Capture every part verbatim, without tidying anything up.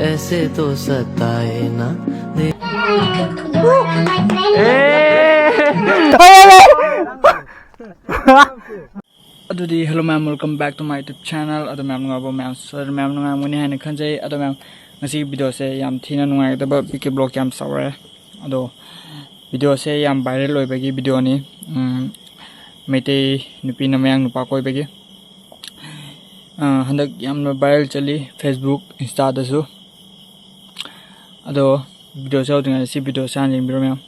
ऐसे तो सताए ना दे। ꯑꯗꯨꯗꯤ hello ꯃꯌꯥꯝ, welcome back to my YouTube channel. ꯑꯗꯣ ꯃꯌꯥꯝ ꯅꯨꯡꯉꯥꯏꯕ ꯃꯌꯥꯝ ꯁꯣꯏꯗꯅ ꯃꯌꯥꯝ ꯅꯨꯡꯉꯥꯏꯔꯝꯒꯅꯤ ꯍꯥꯏꯅ ꯈꯟꯖꯩ꯫ ꯑꯗꯣ ꯃꯌꯥꯝ, ꯉꯁꯤꯒꯤ ꯚꯤꯗꯤꯑꯣꯁꯦ ꯌꯥꯝ ꯊꯤꯅ ꯅꯨꯡꯉꯥꯏꯒꯗꯕ, ꯕꯤ ꯀꯦ ꯕ꯭ꯂꯣꯒ ꯌꯥꯝ ꯆꯥꯎꯔꯦ꯫ ꯑꯗꯣ ꯚꯤꯗꯤꯑꯣꯁꯦ ꯌꯥꯝ ꯚꯥꯏꯔꯦꯜ ꯑꯣꯏꯕꯒꯤ ꯚꯤꯗꯤꯑꯣꯅꯤ꯫ ꯎꯝ, ꯃꯩꯇꯩ ꯅꯨꯄꯤꯅ ꯃꯌꯥꯡ ꯅꯨꯄꯥ ꯀꯣꯏꯕꯒꯤ꯫ ꯑ, ꯍꯟꯗꯛ ꯌꯥꯝꯅ ꯚꯥꯏꯔꯦꯜ ꯆꯠꯂꯤ Facebook, ꯏꯟꯁꯇꯥꯗꯁꯨ꯫ ꯑꯗꯣ ꯚꯤꯗꯤꯑꯣꯁꯦ ꯍꯧꯗ꯭ꯔꯤꯉꯩꯗ ꯁꯤ ꯚꯤꯗꯤꯑꯣꯁꯦ ꯍꯥꯟꯅ ꯌꯦꯡꯕꯤꯔꯣ ꯃꯌꯥꯝ꯫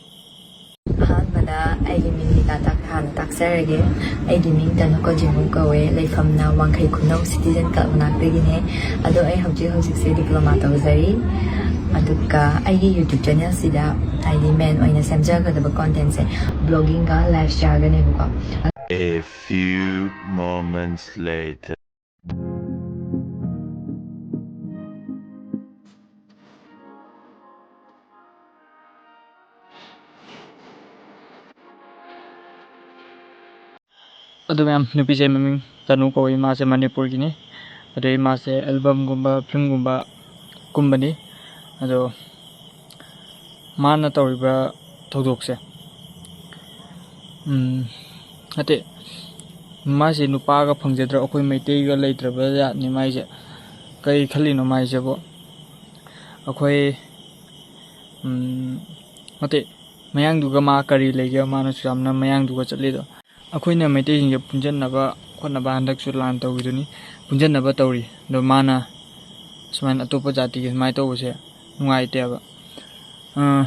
ꯑꯍꯥꯟꯕꯗ ꯑꯩꯒꯤ ꯃꯤꯡ ꯅꯤꯇꯥ ꯇꯥꯛ-, ꯍꯥꯟꯅ ꯇꯥꯛꯆꯔꯒꯦ꯫ ꯑꯩꯒꯤ ꯃꯤꯡ ꯇꯅꯨꯀꯣ ꯖꯤꯃꯨ ꯀꯧꯋꯦ꯫ ꯂꯩꯐꯝꯅ ꯋꯥꯡꯈꯩ ꯈꯨꯅꯧ Citizen Club ꯃꯅꯥꯛꯇꯒꯤꯅꯦ꯫ ꯑꯗꯣ ꯑꯩ ꯍꯧꯖꯤꯛ ꯍꯧꯖꯤꯛꯁꯦ diploma ꯇꯧꯖꯔꯤ꯫ ꯑꯗꯨꯒ ꯑꯩꯒꯤ YouTube channel ꯁꯤꯗ ꯍꯥꯏꯗꯤ main ꯑꯣꯏꯅ ꯁꯦꯝꯖꯒꯗꯕ content ꯁꯦ vlogging ꯒ lifestyle ꯒꯅꯦꯕꯀꯣ꯫ A few moments later. ꯑꯗꯨ ꯃꯌꯥꯝ, ꯅꯨꯄꯤꯁꯦ ꯃꯃꯤꯡ ꯇꯅꯨ ꯀꯧꯏ, ꯃꯥꯁꯦ ꯃꯅꯤꯄꯨꯔꯒꯤꯅꯤ꯫ ꯑꯗꯩ ꯃꯥꯁꯦ album ꯒꯨꯝꯕ, film ꯒꯨꯝꯕ ꯀꯨꯝꯕꯅꯤ꯫ ꯑꯗꯣ ꯃꯥꯅ ꯇꯧꯔꯤꯕ ꯊꯧꯗꯣꯛꯁꯦ, ꯎꯝ, ꯅꯠꯇꯦ, ꯃꯥꯁꯦ ꯅꯨꯄꯥꯒ ꯐꯪꯖꯗ꯭ꯔ, ꯑꯩꯈꯣꯏ ꯃꯩꯇꯩꯒ ꯂꯩꯇ꯭ꯔꯕ ꯖꯥꯠꯅꯤ ꯃꯥꯏꯁꯦ꯫ ꯀꯔꯤ ꯈꯜꯂꯤꯅꯣ ꯃꯥꯏꯁꯤꯕꯣ? ꯑꯩꯈꯣꯏ, ꯎꯝ, ꯅꯠꯇꯦ, ꯃꯌꯥꯡꯗꯨꯒ ꯃꯥ ꯀꯔꯤ ꯂꯩꯒꯦ? ꯃꯥꯅꯁꯨ ꯌꯥꯝꯅ ꯃꯌꯥꯡꯗꯨꯒ ꯆꯠꯂꯤꯗꯣ꯫ ꯑꯩꯈꯣꯏꯅ ꯃꯩꯇꯩꯁꯤꯡꯁꯦ ꯄꯨꯟꯁꯤꯟꯅꯕ ꯈꯣꯠꯅꯕ ꯍꯟꯗꯛꯁꯨ ꯂꯥꯟ ꯇꯧꯈꯤꯗꯨꯅꯤ, ꯄꯨꯟꯁꯤꯟꯅꯕ ꯇꯧꯔꯤ꯫ ꯑꯗꯣ ꯃꯥꯅ ꯁꯨꯃꯥꯏꯅ ꯑꯇꯣꯞꯄ ꯖꯥꯇꯤꯒꯤ ꯁꯨꯃꯥꯏꯅ ꯇꯧꯕꯁꯦ ꯅꯨꯡꯉꯥꯏꯇꯦꯕ꯫ ꯑ,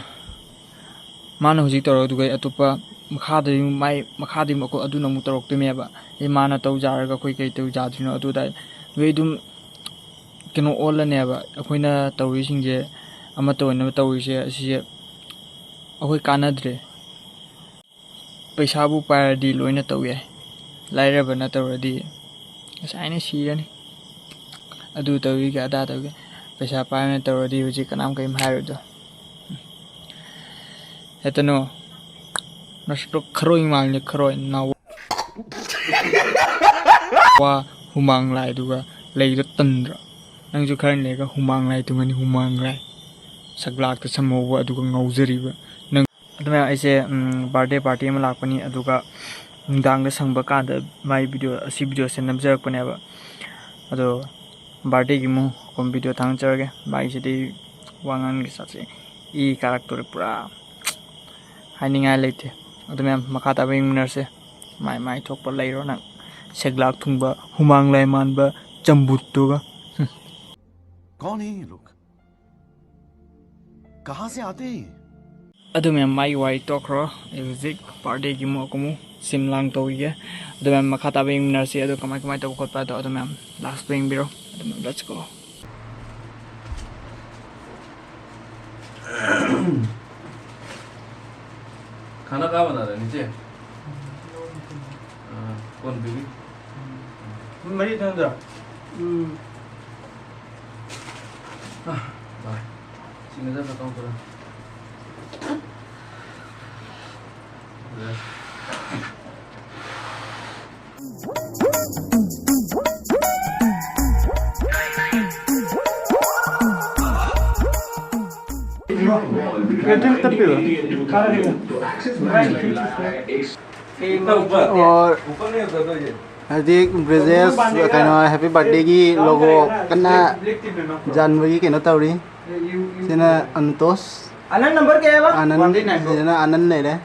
ꯃꯥꯅ ꯍꯧꯖꯤꯛ ꯇꯧꯔꯗꯨꯒꯩ ꯑꯇꯣꯞꯄ ꯃꯈꯥꯗ ꯃꯥꯏ ꯃꯈꯥꯗꯤ ꯑꯃꯨꯛ ꯑꯗꯨꯅ ꯑꯃꯨꯛ ꯇꯧꯔꯛꯇꯣꯏꯅꯦꯕ꯫ ꯑꯦ, ꯃꯥꯅ ꯇꯧ ꯌꯥꯔꯒ ꯑꯩꯈꯣꯏ ꯀꯩ ꯇꯧ ꯌꯥꯗꯣꯏꯅꯣ? ꯑꯗꯨ ꯑꯗꯥ ꯂꯣꯏ ꯑꯗꯨꯝ ꯀꯩꯅꯣ ꯑꯣꯜꯂꯅꯦꯕ꯫ ꯑꯩꯈꯣꯏꯅ ꯇꯧꯔꯤꯁꯤꯡꯁꯦ, ꯑꯃꯠꯇ ꯑꯣꯏꯅꯕ ꯇꯧꯔꯤꯁꯦ, ꯑꯁꯤꯁꯦ ꯑꯩꯈꯣꯏ ꯀꯥꯟꯅꯗ꯭ꯔꯦ꯫ ꯄꯩꯁꯥꯕꯨ ꯄꯥꯏꯔꯗꯤ ꯂꯣꯏꯅ ꯇꯧ ꯌꯥꯏ, ꯂꯥꯏꯔꯕꯅ ꯇꯧꯔꯗꯤ ꯉꯁꯥꯏꯅ ꯁꯤꯔꯅꯤ꯫ ꯑꯗꯨ ꯇꯧꯏꯒ ꯑꯗꯥ ꯇꯧꯏꯒ꯫ ꯄꯩꯁꯥ ꯄꯥꯏꯕꯅ ꯇꯧꯔꯗꯤ ꯍꯧꯖꯤꯛ ꯀꯅꯥꯝ ꯀꯔꯤꯝ ꯍꯥꯏꯔꯣꯏꯗꯣ꯫ ꯍꯦꯇꯅꯣ, ꯅꯁꯛꯇꯣ ꯈꯔꯣꯏ ꯃꯥꯡꯂꯦ, ꯈꯔꯣꯏ ꯅꯥꯎ-, ꯋꯥ ꯍꯨꯃꯥꯡ ꯂꯥꯏꯗꯨꯒ ꯂꯩꯗꯣ ꯇꯟꯗ꯭ꯔꯣ? ꯅꯪꯁꯨ ꯈꯔ ꯂꯩꯔꯒ ꯍꯨꯃꯥꯡ ꯂꯥꯏ ꯇꯨꯡꯉꯅꯤ, ꯍꯨꯃꯥꯡ ꯂꯥꯏ꯫ ꯁꯛꯂꯥꯛꯇ ꯁꯝꯍꯧꯕ ꯑꯗꯨꯒ ꯉꯧꯖꯔꯤꯕ ꯅꯪ꯫ ꯑꯗꯨꯃꯥꯏꯅ ꯑꯩꯁꯦ, ꯎꯝ, birthday party ꯑꯃ ꯂꯥꯛꯄꯅꯤ, ꯑꯗꯨꯒ ꯅꯨꯡꯗꯥꯡꯗ ꯁꯪꯕ ꯀꯥꯟꯗ ꯃꯥꯏ video, ꯑꯁꯤ videoꯁꯦ ꯅꯝꯖꯔꯛꯄꯅꯦꯕ꯫ ꯑꯗꯣ birthdayꯒꯤ ꯑꯃꯨꯛ ꯑꯩꯈꯣꯏ video ꯊꯥꯡꯖꯔꯒꯦ꯫ ꯃꯥꯏꯁꯤꯗꯤ ꯋꯥ ꯉꯥꯡꯒꯦ ꯆꯠꯁꯦ꯫ ꯏ ꯀꯥꯔꯛꯇꯣꯔꯦ ꯄꯨꯔꯥ꯫ ꯍꯥꯏꯅꯤꯡꯉꯥꯏ ꯂꯩꯇꯦ꯫ ꯑꯗꯨ ꯃꯌꯥꯝ ꯃꯈꯥ ꯇꯥꯕ ꯌꯦꯡꯃꯤꯟꯅꯔꯁꯦ꯫ ꯃꯥꯏ ꯃꯥꯏ ꯊꯣꯛꯄ ꯂꯩꯔꯣ ꯅꯪ꯫ ꯁꯦꯛꯂꯥꯛ ꯊꯨꯡꯕ ꯍꯨꯃꯥꯡ ꯂꯥꯏ ꯃꯥꯟꯕ ꯆꯝꯕꯨꯠꯇꯨꯒ꯫ ꯍꯨꯝ꯫ कौन है ये लोग? कहाँ से आते हैं ये? ꯑꯗꯨ ꯃꯌꯥꯝ ꯃꯥꯏ ꯋꯥꯔꯤ ꯇꯣꯛꯈ꯭ꯔꯣ꯫ ꯑꯩ ꯍꯧꯖꯤꯛ birthdayꯒꯤ ꯑꯃꯨꯛ ꯑꯃꯨꯛ ꯁꯤꯝ ꯂꯥꯡ ꯇꯧꯈꯤꯒꯦ꯫ ꯑꯗꯨ ꯃꯌꯥꯝ ꯃꯈꯥ ꯇꯥꯕ ꯌꯦꯡꯃꯤꯟꯅꯔꯁꯤ꯫ ꯑꯗꯨ ꯀꯃꯥꯏ ꯀꯃꯥꯏ ꯇꯧꯕ ꯈꯣꯠꯄ ꯍꯥꯏꯗꯣ ꯑꯗꯨ ꯃꯌꯥꯝ last ꯌꯦꯡꯕꯤꯔꯣ꯫ ꯑꯗꯨ ꯃꯌꯥꯝ let's go꯫ खाना कहाँ बना रहे हैं? नीचे? हाँ, कौन बीवी? ꯃꯔꯤ ꯊꯣꯡꯗ꯭ꯔꯣ? ꯎꯝ꯫ ꯁꯤꯡꯒꯗ ꯈꯛꯇꯪ ꯄꯨꯔꯥ꯫ ꯑꯣ, ꯍꯧꯖꯤꯛ ꯕ꯭ꯔꯤꯖꯦꯁ ꯀꯩꯅꯣ ꯍꯦꯄꯤ ꯕꯥꯔꯗꯦꯒꯤ ꯂꯣꯒꯣ ꯀꯟꯅ ꯌꯥꯟꯕꯒꯤ ꯀꯩꯅꯣ ꯇꯧꯔꯤ꯫ ꯁꯤꯅ ꯑꯟꯇꯣꯁ, ꯑꯅꯟ ꯅꯝꯕꯔ ꯀꯌꯥ ꯍꯥꯏꯕ? ꯑꯅꯟ, ꯁꯤꯗꯅ ꯑꯅꯟ ꯂꯩꯔꯦ꯫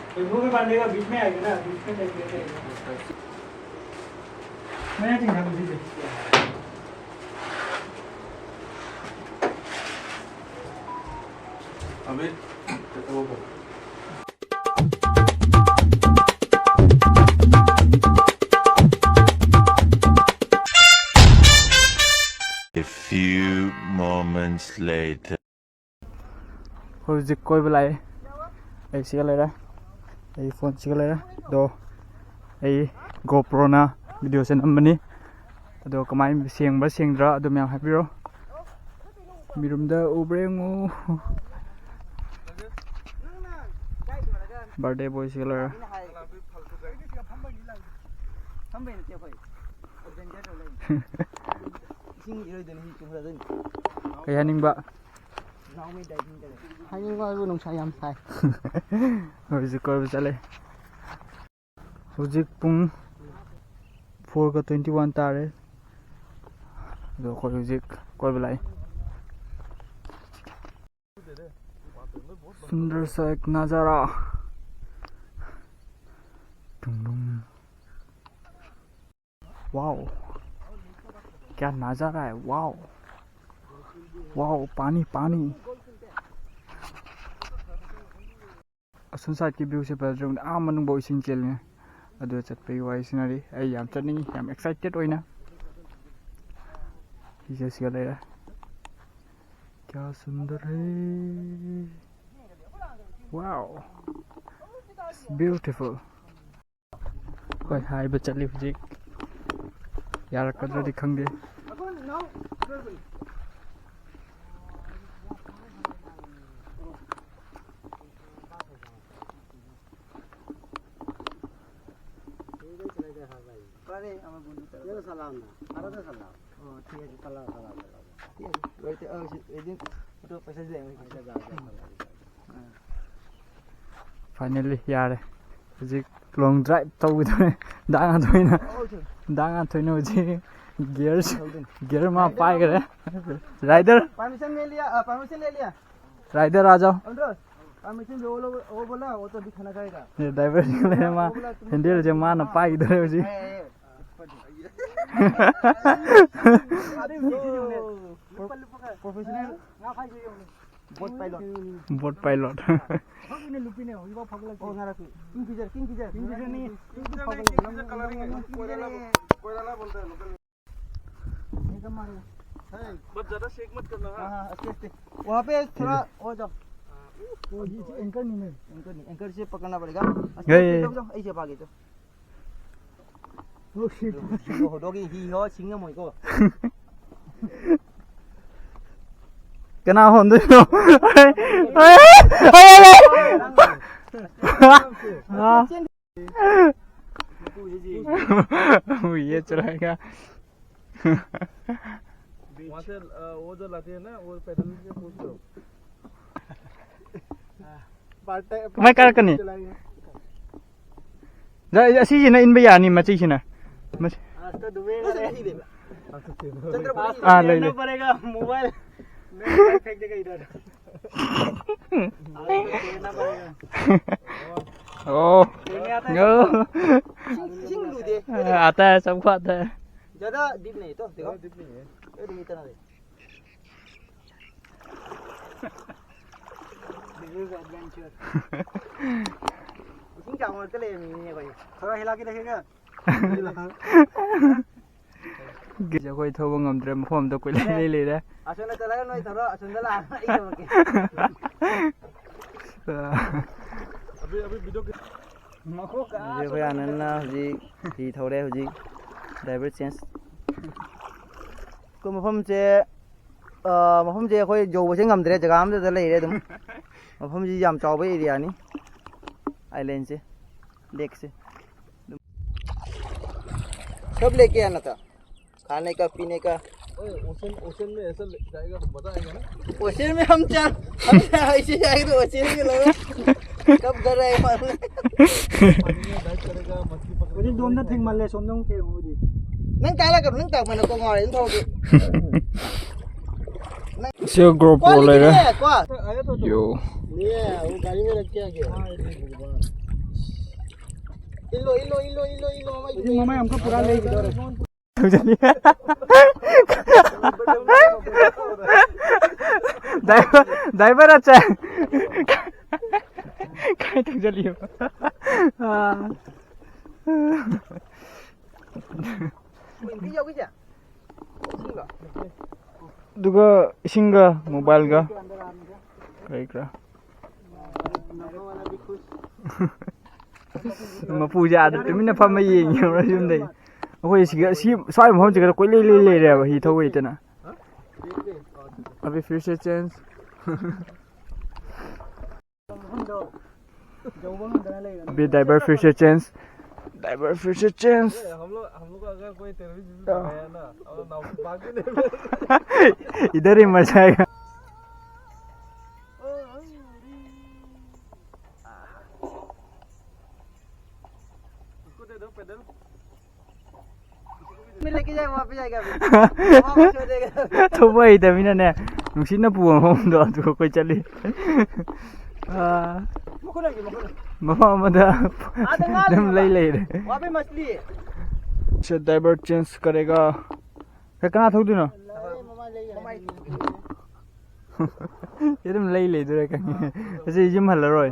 A few moments later. ꯑꯩꯈꯣꯏ ꯍꯧꯖꯤꯛ ꯀꯣꯏꯕ ꯂꯥꯛꯑꯦ꯫ ꯑꯩ ꯁꯤꯒ ꯂꯩꯔꯦ, ꯑꯩ ꯐꯣꯟ ꯁꯤꯒ ꯂꯩꯔꯦ꯫ ꯑꯗꯣ ꯑꯩ GoProꯅ videoꯁꯦ ꯅꯝꯕꯅꯤ꯫ ꯑꯗꯣ ꯀꯃꯥꯏꯅ ꯁꯦꯡꯕ꯭ꯔꯥ ꯁꯦꯡꯗ꯭ꯔꯥ ꯑꯗꯨ ꯃꯌꯥꯝ ꯍꯥꯏꯕꯤꯔꯣ꯫ ꯃꯤꯔꯨꯝꯗ ꯎꯕ꯭ꯔꯥ ꯌꯦꯡꯉꯨ꯫ Birthday boyꯁꯤꯒ ꯂꯩꯔꯦ꯫ ꯀꯩ ꯍꯥꯏꯅꯤꯡꯕ? ꯍꯥꯏꯅꯤꯡꯕ ꯍꯥꯏꯕꯨ ꯅꯨꯡꯁꯥ ꯌꯥꯝ ꯁꯥꯏ꯫ ꯍꯧꯖꯤꯛ ꯀꯣꯏꯕ ꯆꯠꯂꯦ꯫ ꯍꯧꯖꯤꯛ ꯄꯨꯡ four ꯒ twenty one ꯇꯥꯔꯦ꯫ ꯑꯗꯣ ꯑꯩꯈꯣꯏ ꯍꯧꯖꯤꯛ ꯀꯣꯏꯕ ꯂꯥꯛꯏ꯫ सुंदर सा एक नज़ारा। टुंग टुंग। वाओ, क्या नज़ारा है, वाओ। वाओ, पानी, पानी। ꯑꯁꯣꯝ ꯁꯥꯏꯠꯀꯤ ꯚ꯭ꯌꯨꯁꯦ ꯐꯖꯗ꯭ꯔꯕꯅꯦ, ꯑꯥ ꯃꯅꯨꯡꯐꯥꯎ ꯏꯁꯤꯡ ꯆꯦꯜꯂꯤꯅꯦ꯫ ꯑꯗꯨ ꯆꯠꯄꯒꯤ ꯋꯥꯔꯤꯁꯤꯅꯗꯤ ꯑꯩ ꯌꯥꯝ ꯆꯠꯅꯤꯡꯉꯤ, ꯌꯥꯝ ꯑꯦꯛꯁꯥꯏꯇꯦꯠ ꯑꯣꯏꯅ꯫ ꯁꯤꯁꯦ ꯁꯤꯒ ꯂꯩꯔꯦ꯫ क्या सुंदर है। Wow, it's beautiful. ꯍꯣꯏ, ꯍꯥꯏꯕ ꯆꯠꯂꯤ ꯍꯧꯖꯤꯛ꯫ ꯌꯥꯔꯛꯀꯗ꯭ꯔꯗꯤ ꯈꯪꯗꯦ꯫ Finally ꯌꯥꯔꯦ꯫ ꯍꯧꯖꯤꯛ long drive ꯇꯧꯒꯗꯧꯔꯦ꯫ ꯗꯥ ꯉꯥꯟꯊꯣꯏꯅ, ꯗꯥ ꯉꯥꯟꯊꯣꯏꯅ ꯍꯧꯖꯤꯛ gear, gear ꯃꯥ ꯄꯥꯏꯈ꯭ꯔꯦ꯫ Rider, परमिशन ले लिया, परमिशन ले लिया। Rider आ जाओ। अनुरोध, परमिशन जो वो लोग, वो बोला, वो तो अभी खाना खाएगा। ये driver ꯂꯩꯔꯦ, ꯃꯥ handleꯁꯦ ꯃꯥꯅ ꯄꯥꯏꯈꯤꯗꯧꯔꯦ ꯍꯧꯖꯤꯛ꯫ ꯑꯦ, ꯑꯦ, ꯑꯦ꯫ ꯑꯗꯨ ꯃꯤꯁꯤꯗꯤ ꯌꯦꯡꯉꯨꯅꯦ꯫ ꯂꯨꯄꯥ, ꯂꯨꯄꯥ ꯈꯔ꯫ Professional꯫ ꯉꯥ ꯐꯥꯏꯁꯦ ꯌꯦꯡꯉꯨꯅꯦ꯫ Boat pilot꯫ Boat pilot꯫ ꯐꯥꯎꯒꯤꯅꯦ ꯂꯨꯞꯄꯤꯅꯦ, ꯍꯧꯖꯤꯛꯐꯥꯎ ꯐꯥꯒꯠꯂꯛꯇꯦ꯫ ꯑꯣ, ꯉꯥ ꯂꯥꯛꯄꯤ꯫ King fisher, king fisher꯫ King fisherꯅꯤ꯫ King fisher ꯐꯥꯒꯠꯂꯛꯇꯦ꯫ King fisher colour ꯀꯩꯅꯣ, ꯀꯣꯏꯔꯥꯂꯥ, ꯀꯣꯏꯔꯥꯂꯥ ꯕꯣꯜꯇ ꯍꯥꯏ ꯂꯣꯀꯦꯜ꯫ बहुत ज्यादा shake मत करना, हाँ? हाँ, हाँ, आस्ते, आस्ते। वहाँ पे थोड़ा और जाओ। वो ये anchor नहीं है। Anchor नहीं, anchor से पकड़ना पड़ेगा। आस्ते, आस्ते जाओ, जाओ, ऐसे भागे जाओ। Oh shit. ꯍꯤꯒꯣ ꯍꯣꯗꯣꯒꯤ ꯍꯤ ꯍꯣ ꯁꯤꯡꯉꯝꯃꯣꯏꯀꯣ꯫ ꯀꯅꯥ ꯍꯣꯟꯗꯣꯏꯅꯣ? ये चलाएगा। वहाँ से, अ, वो जो लाते हैं ना, वो पैडल से पूछ लो। ꯀꯃꯥꯏ ꯀꯥꯔꯛꯀꯅꯤ? ꯑꯁꯤꯁꯤꯅ ꯏꯟꯕ ꯌꯥꯅꯤ, ꯃꯆꯩꯁꯤꯅ꯫ ꯃꯁꯤ-, आज तो डूबेगा रे। आज तो हाँ, ले, ले। लेना पड़ेगा मोबाइल। मैं मोबाइल फेंक देगा इधर। आज तो तैरना पड़ेगा। ओ। तैरने आता है? ओ। सिंग, सिंग लू दे। आता है, सबको आता है। ज्यादा डीप नहीं है तो, देखो। ज्यादा डीप नहीं है। ये तुम इतना दे। This is adventure। इसिंग चावल तो ले नहीं है भाई। थोड़ा हिला के देखेगा। ꯑꯩꯈꯣꯏ ꯊꯧꯕ ꯉꯝꯗ꯭ꯔꯦ, ꯃꯐꯝ ꯑꯃꯗ ꯀꯣꯏꯂꯩ ꯂꯩ ꯂꯩꯔꯦ꯫ ꯑꯁꯣꯝꯗ ꯆꯠꯂꯒ ꯅꯣꯏ ꯊꯧꯔꯣ, ꯑꯁꯣꯝꯗ ꯂꯥꯛꯑꯒ ꯑꯩ ꯊꯧꯔꯛꯀꯦ꯫ ꯑ꯫ ꯃꯈꯣꯡ ꯀꯥ ꯍꯧꯖꯤꯛ ꯑꯩꯈꯣꯏ ꯑꯥꯅꯟꯅ ꯍꯧꯖꯤꯛ ꯍꯤ ꯊꯧꯔꯦ, ꯍꯧꯖꯤꯛ driver change꯫ ꯑꯩꯈꯣꯏ ꯃꯐꯝꯁꯦ, ꯑ, ꯃꯐꯝꯁꯦ ꯑꯩꯈꯣꯏ ꯌꯧꯕꯁꯦ ꯉꯝꯗ꯭ꯔꯦ, ꯖꯒꯥ ꯑꯃꯗ ꯂꯩꯔꯦ ꯑꯗꯨꯝ꯫ ꯃꯐꯝꯁꯤ ꯌꯥꯝ ꯆꯥꯎꯕ areaꯅꯤ, islandꯁꯦ, lakeꯁꯦ꯫ सब लेके आना था, खाने का, पीने का। ओए, ओशन, ओशन में ऐसा ले-, जाएगा तो मजा आएगा ना? ओशन में हम चल, हम ऐसे जाएंगे तो ओशन में लोग कब घर आए मालूम नहीं। पानी में dive करेगा, मछली पकड़ेगा। ꯍꯧꯖꯤꯛ ꯗꯣꯝꯗ ꯊꯤꯡꯃꯜꯂꯦ, ꯁꯣꯝꯗ ꯑꯃꯨꯛ ꯊꯦꯡꯉꯣ ꯍꯧꯖꯤꯛ꯫ ꯅꯪ ꯀꯥꯏ ꯂꯥꯛꯀꯅꯣ? ꯅꯪ ꯇꯥꯛꯄꯅ ꯀꯣꯡ ꯉꯥꯎꯔꯦ, ꯑꯗꯨꯝ ꯊꯧꯔꯛꯀꯦ꯫ ꯁꯤ GoPro ꯂꯩꯔꯦ꯫ ꯀꯣ? ꯌꯣ꯫ ये, वो गाड़ी में रख के आ गया। ꯏꯜꯂꯣ, ꯏꯜꯂꯣ, ꯏꯜꯂꯣ, ꯏꯜꯂꯣ, ꯏꯜꯂꯣ, ꯍꯧꯖꯤꯛ ꯃꯃꯥꯏ ꯑꯃꯨꯛꯀ ꯄꯨꯔꯥ ꯂꯩꯈꯤꯗꯧꯔꯦ꯫ ꯊꯧꯖꯤꯜꯂꯤ꯫ ꯗ꯭ꯔꯥꯏꯚꯔ, ꯗ꯭ꯔꯥꯏꯚꯔ ꯑꯆꯥ꯫ ꯀꯥꯏ ꯊꯧꯖꯤꯜꯂꯤꯕ? ꯑꯥ꯫ ꯑꯗꯨꯒ ꯏꯁꯤꯡꯒ mobileꯒ ꯀꯔꯤ ꯀꯔꯥ꯫ ꯃꯄꯨꯁꯦ ꯑꯥꯗ ꯇꯨꯃꯤꯟꯅ ꯐꯝꯃ ꯌꯦꯡꯉꯦꯕ ꯌꯨꯝꯗꯩ꯫ ꯑꯩꯈꯣꯏ ꯁꯤꯒ, ꯁꯤ, ꯁ꯭ꯋꯥꯏ ꯃꯐꯝꯁꯤꯒ ꯀꯣꯏꯂꯩ ꯂꯩ ꯂꯩꯔꯦꯕ ꯍꯤ ꯊꯧꯕ ꯍꯩꯇꯅ꯫ ꯑꯕꯤ ꯐꯤꯔꯁꯦ ꯆꯦꯟꯖ꯫ ꯑꯕꯤ ꯗ꯭ꯔꯥꯏꯚꯔ ꯐꯤꯔꯁꯦ ꯆꯦꯟꯖ꯫ Driver फिर से change. हम लोग, हम लोग का अगर कोई terrorist visit आया ना, और नाव भाग भी नहीं. इधर ही मर जाएगा. उसको दे दो पैडल. मैं लेके जाए, वहाँ पे जाएगा अभी. वहाँ पे छोड़ देगा. ꯊꯧꯕ ꯍꯩꯇꯕꯅꯤꯅꯅꯦ, ꯅꯨꯡꯁꯤꯠꯅ ꯄꯨꯕ ꯃꯐꯝꯗꯣ ꯑꯗꯨ ꯑꯩꯈꯣꯏ ꯆꯠꯂꯤ. ꯑꯥ, ꯃꯈꯨꯠ ꯂꯩꯒꯦ, ꯃꯈꯨꯠ ꯂꯩꯒꯦ. ꯃꯐꯝ ꯑꯃꯗ ꯑꯥꯗ ꯉꯥ ꯑꯗꯨꯝ ꯂꯩꯕ. ꯂꯩ ꯂꯩꯔꯦ. वहाँ पे मछली है. ꯁꯦ, driver change करेगा. ꯁꯦ, ꯀꯅꯥ ꯊꯧꯗꯣꯏꯅꯣ? ꯃꯃꯥꯏ ꯂꯩ. ꯁꯤ ꯑꯗꯨꯝ ꯂꯩ ꯂꯩꯗꯣꯏꯔꯥ ꯈꯪꯉꯦ. ꯑꯁꯤ ꯌꯨꯝ ꯍꯜꯂꯔꯣꯏ.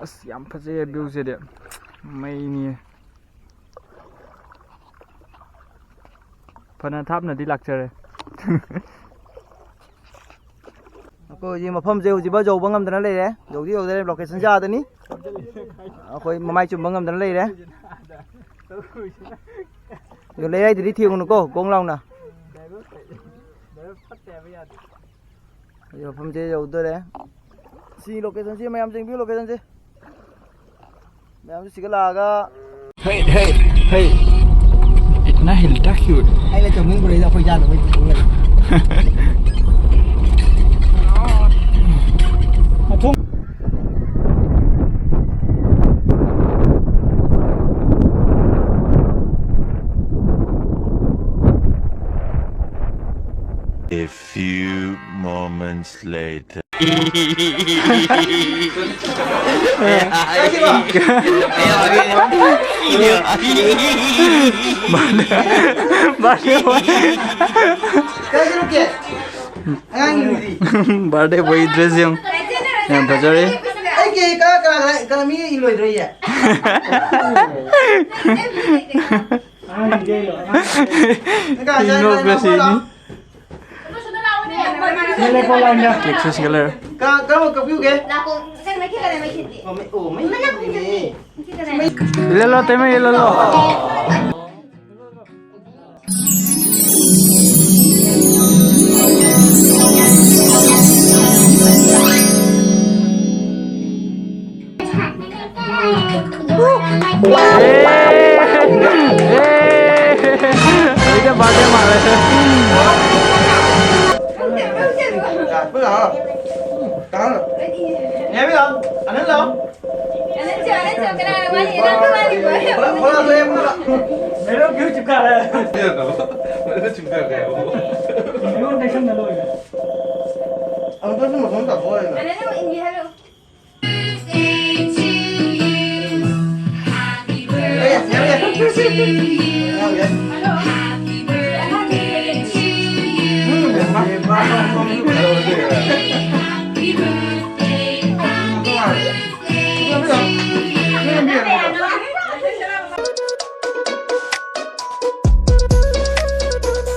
ꯑꯁ, ꯌꯥꯝ ꯐꯖꯩꯌꯦ viewꯁꯤꯗꯤ. ꯃꯩꯅꯤ. ꯐꯅ ꯊꯥꯞꯅꯗꯤ ꯂꯥꯛꯆꯔꯦ. ꯑꯩꯈꯣꯏ ꯍꯧꯖꯤꯛ ꯃꯐꯝꯁꯦ ꯍꯧꯖꯤꯛꯐꯥꯎ ꯌꯧꯕ ꯉꯝꯗꯅ ꯂꯩꯔꯦ. ꯌꯧꯗꯤ ꯌꯧꯗꯔꯦ, locationꯁꯦ ꯑꯥꯗꯅꯤ. ꯑꯩꯈꯣꯏ ꯃꯃꯥꯏ ꯆꯨꯝꯕ ꯉꯝꯗꯅ ꯂꯩꯔꯦ. ꯑꯗꯣ ꯂꯩꯔꯥꯏꯗꯗꯤ ꯊꯦꯡꯉꯨꯅꯨꯀꯣ, ꯒꯣꯡ ꯂꯥꯎꯅ. ꯍꯧꯖꯤꯛ ꯃꯐꯝꯁꯦ ꯌꯧꯗꯣꯔꯦ. ꯁꯤ locationꯁꯤ ꯃꯌꯥꯝ ꯌꯦꯡꯕꯤꯌꯨ, locationꯁꯦ. ꯃꯌꯥꯝꯁꯨ ꯁꯤꯒ ꯂꯥꯛꯑꯒ. Hey, hey, hey. इतना हिलता क्यों? ꯑꯩꯅ ꯆꯧꯃꯤꯟ ꯄꯨꯔꯛꯏꯗꯣ ꯑꯩꯈꯣꯏ ꯆꯥꯅꯕ ꯄꯨꯊꯣꯛ ꯂꯩ. ꯃꯊꯣꯡ. A few moments later. Birthday boy dress ꯌꯦꯡꯉꯨ꯫ ꯌꯥꯝ ꯐꯖꯔꯦ꯫ ꯑꯩꯒꯤ ꯀ-, ꯀ-, ꯀ-, ꯃꯤ ꯏꯜꯂꯣꯏꯗ꯭ꯔꯣ ꯑꯩꯁꯦ? ꯅꯣꯛꯄ꯭ꯔꯥ ꯁꯤꯅꯤ꯫ Cake ꯁꯦ ꯁꯤꯒ ꯂꯩꯔꯦ꯫ ꯀ-, ꯀꯔꯝꯕ ꯀꯛꯄꯤꯌꯨꯒꯦ? ꯑꯣ, ꯃꯩ, ꯑꯣ, ꯃꯩ ꯂꯥꯛꯄꯤꯅꯦ꯫ ꯏꯜꯍꯜꯂꯣ, ꯇꯩꯃ, ꯏꯜꯍꯜꯂꯣ꯫ ꯂꯥꯛꯑꯣ꯫ ꯂꯥꯛꯑꯣ꯫ ꯅꯦꯕꯤ ꯂꯥꯛꯑꯣ꯫ ꯑꯅꯟ ꯂꯥꯛꯑꯣ꯫ ꯑꯅꯟ ꯆꯦ, ꯑꯅꯟ ꯆꯦ, ꯀꯅꯥ ꯋꯥꯔꯤ? ꯅꯪ ꯋꯥꯔꯤ ꯂꯣꯏꯔꯦ꯫ ꯍꯣꯏ, ꯍꯣꯏ, ꯍꯣꯏ, ꯍꯣꯏ꯫ ꯃꯦꯔꯣ ꯀ꯭ꯌꯨ ꯆꯤꯞꯀꯥꯔ ꯍꯥꯏ? ꯃꯦꯔꯣ ꯀ꯭ꯌꯨ ꯆꯤꯞꯀꯥꯔ ꯍꯥꯏ꯫ ꯃꯦꯔꯣ ꯇꯩꯁꯟꯅ ꯂꯣꯏꯔꯦ꯫ ꯑꯃꯨꯛꯇꯁꯨ ꯃꯊꯣꯡ ꯇꯥꯊꯣꯛꯑꯣꯏꯅ꯫ ꯑꯅꯟ ꯑꯃꯨꯛ ꯏꯟꯒꯦ ꯍꯥꯏꯔꯣ꯫